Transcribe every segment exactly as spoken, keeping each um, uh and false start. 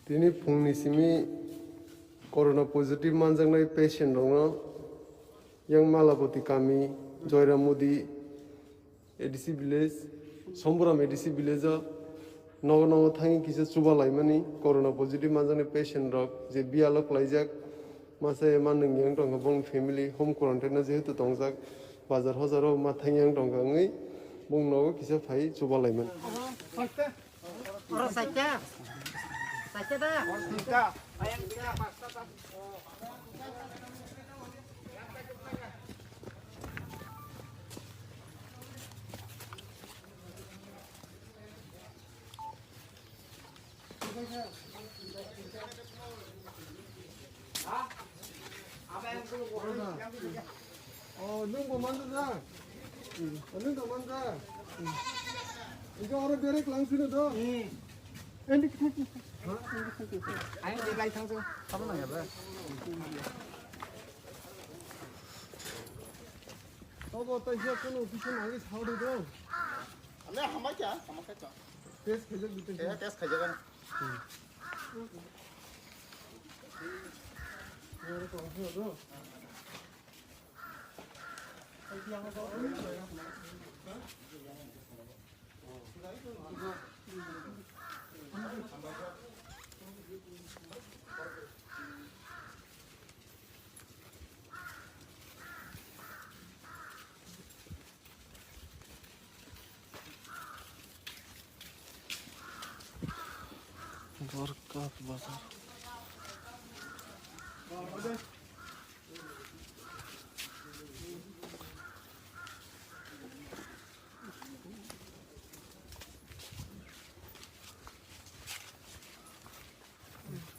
Tini phungni simi corona positive manjaknai patient rokno yang Malapati kami, Joyram Modi A D C village, Somburam A D C village o nogo nogo thangwi kisa chuba laimani corona positive manjaknai patient rok je biyalo klaijak. Masa ya manung yang tongkha bong family home quarantine no jehetu tongjak, bazar hozaro ma thang yang tongkha wngwi bong nogo kisa phai chuba laimani. Oro saita. Saita da. Oh, nwng bo manjak da? Oh, nwng bo manjak? Iko oro berek lang sino do? Endi kisa kisa. Ha? Endi kisa kisa. Ayo, di lai thang sini. Tamo nang ya, ba? Obo tai je kono kisa nang sao de do. Ane hamai kya? Hamai kya? Test khaijak di test. Eh, test khaijak. Borkat bazar.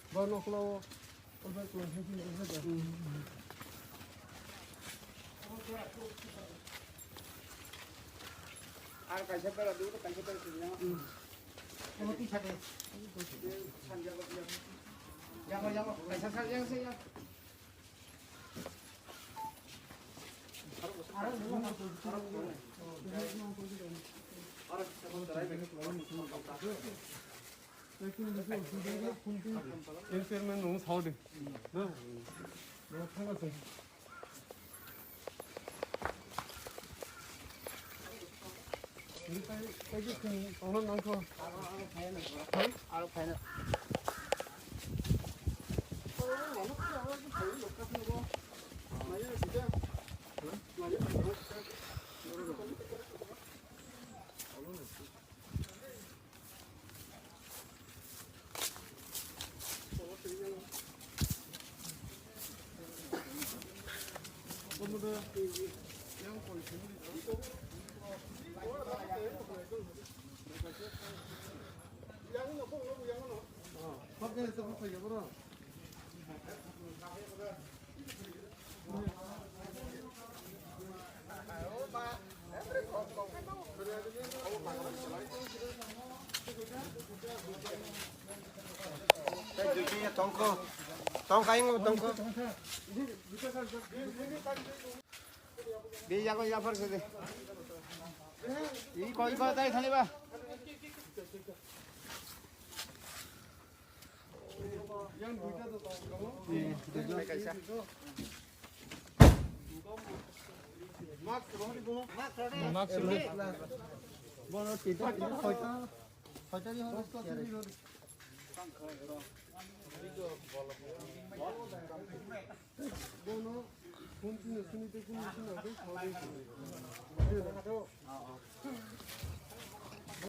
Ba nokla o, o ba ko, he, he, he, he. Ar kaisa pera, dui kaisa pera sini. O ti sate. Yang, yang, kaisa sa, yang, sa, yang. Chairman nung sao de. Tongko, tongka ingo tongko. Di yago yapar sede. Iko iko tai thani ba.